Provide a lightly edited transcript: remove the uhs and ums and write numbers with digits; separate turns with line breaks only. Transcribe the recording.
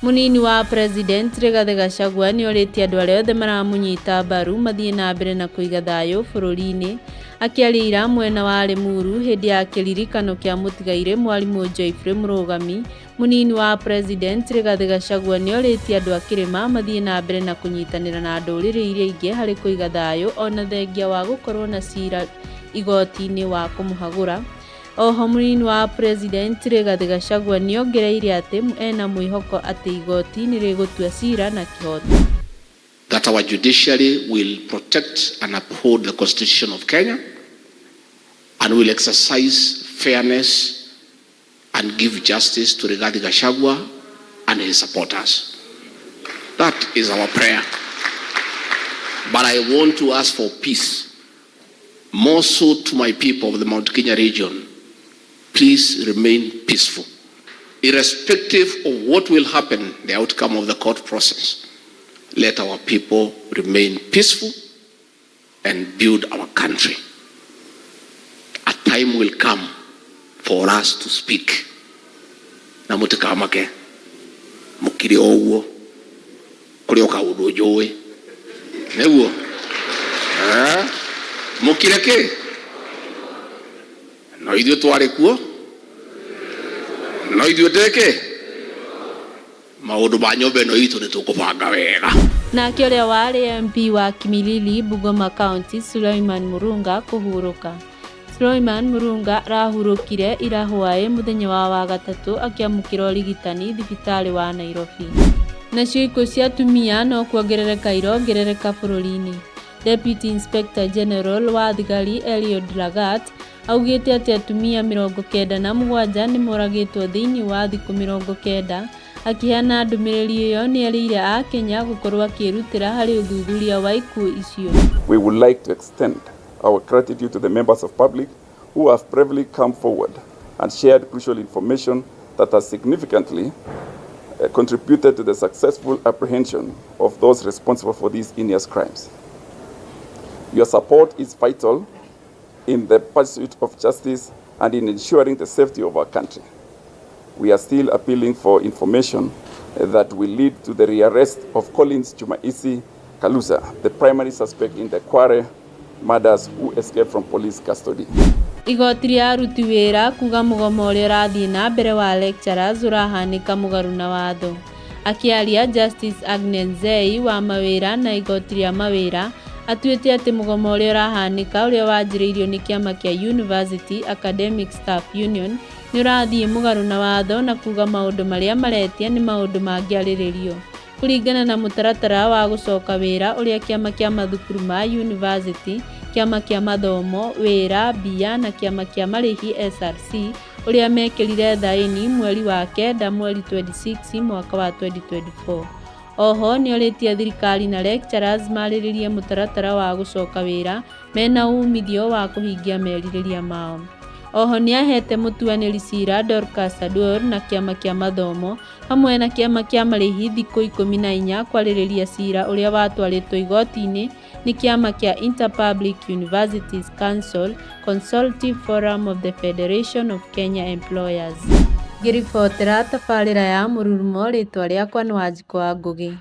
Mũnini wa President Rigathĩ Gachagua nĩorĩtie andũ arĩa othe maramũnyita mbaru mathiĩ na mbere na kũiga thayũ bũrũri-inĩ. Akĩaria ira mwena wa Limuru hĩndĩ ya kĩririkano kĩa mũtigairĩ mwarimũ Geoffrey Mũrũgami, mũnini wa President Rigathĩ Gachagua nĩorĩtie andũ a kĩrĩma mathiĩ na mbere na kũnyitanĩra na ndũrĩrĩ iria ingĩ harĩ kũiga thayũ ona thengia wa gũkorwo na cira igoti-inĩ wa kũmũhagũra. Oho mũnini wa President Rigathĩ Gachagua nĩongereire atĩ ena mwĩhoko atĩ igoti nĩrĩgũtua cira na kĩhoto.
That our judiciary will protect and uphold the Constitution of Kenya and will exercise fairness and give justice to Rigathi Gachagua and his supporters. That is our prayer. But I want to ask for peace, more so to my people of the Mount Kenya region. Please remain peaceful. Irrespective of what will happen, the outcome of the court process, let our people remain peaceful and build our country. A time will come for us to speak. Na mutikamake mukire o ũguo kũrĩ o kaũndũ njũĩ nĩguo mũkire kĩ no ithuĩ twarĩ kuo no ithuĩ ndĩkĩ maũndũ ma nyũmba ĩno itũ nĩ tũkũbanga wega.
Nake ũrĩa warĩ MP wa Kimilili, Bungoma County, Suleiman Murunga kũhurũka. Suleiman Murunga arahurũkire ira hwaĩ mũthenya wa Wagatatũ akĩamũkĩra ũrigitani thibitarĩ wa Nairobi. Nacio ikuũ cia atumia no kuongerereka irongerereka bũrũri-inĩ. Deputy Inspector General wa thigari Eliud Lagat augĩte atĩ atumia 97 nĩmoragĩtwo thĩinĩ wa thikũ 90. Akĩheana ndũmĩrĩri ĩyo nĩerĩire akenya gũkorwo akĩrutĩra harĩ ũthuthuria wa ikuũ icio.
We would like to extend our gratitude to the members of public who have bravely come forward and shared crucial information that has significantly contributed to the successful apprehension of those responsible for these heinous crimes. Your support is vital in the pursuit of justice and in ensuring the safety of our country. We are still appealing for information that will lead to the rearrest of Collins Jumaisi Kalusa, the primary suspect in the Kware murders who escaped from police custody.
Igoti rĩa aruti wĩra kuga mũgomo ũrĩa ũrathiĩ na mbere wa lecturers ũrahanĩka mũgarũ na watho. Akĩaria, Justice Agnes Nzei wa mawĩra na igoti rĩa mawĩra atuĩte atĩ mũgomo ũrĩa ũrahanĩka ũrĩa wanjĩrĩirio nĩ kĩama kĩa University Academic Staff Union nĩ ũrathiĩ mũgarũ na watho na kuga maũndũ marĩa maretia nĩ maũndũ mangĩarĩrĩrio kũringana na mũtaratara wa gũcoka wĩra ũrĩa kĩama kĩa mathukuru ma university, kĩama kĩa mathomo, wĩra, mbia na kĩama kĩa marĩhi SRC ũrĩa mekĩrire thaĩni mweri wa kenda mweri 26 mwaka wa 2024. Oho nĩorĩtie thirikari na lecturers marĩrĩrie mũtaratara wa gũcoka wĩra mena umithio wa kũhingia merirĩria mao. Oho nĩahete mũtuanĩri cira Dorcas Oduor na kĩama kĩa mathomo hamwe na kĩama kĩa marĩhi thikũ 14 kwarĩrĩria cira ũrĩa watwarĩtwo igoti-inĩ nĩ kĩama kĩa Inter-Public Universities Council Consultative Forum of the Federation of Kenya Employers. Ngĩribotera tabarĩra ya Mũrurumo rĩtwa rĩakwa nĩ Wanjikũ wa Ngũgĩ.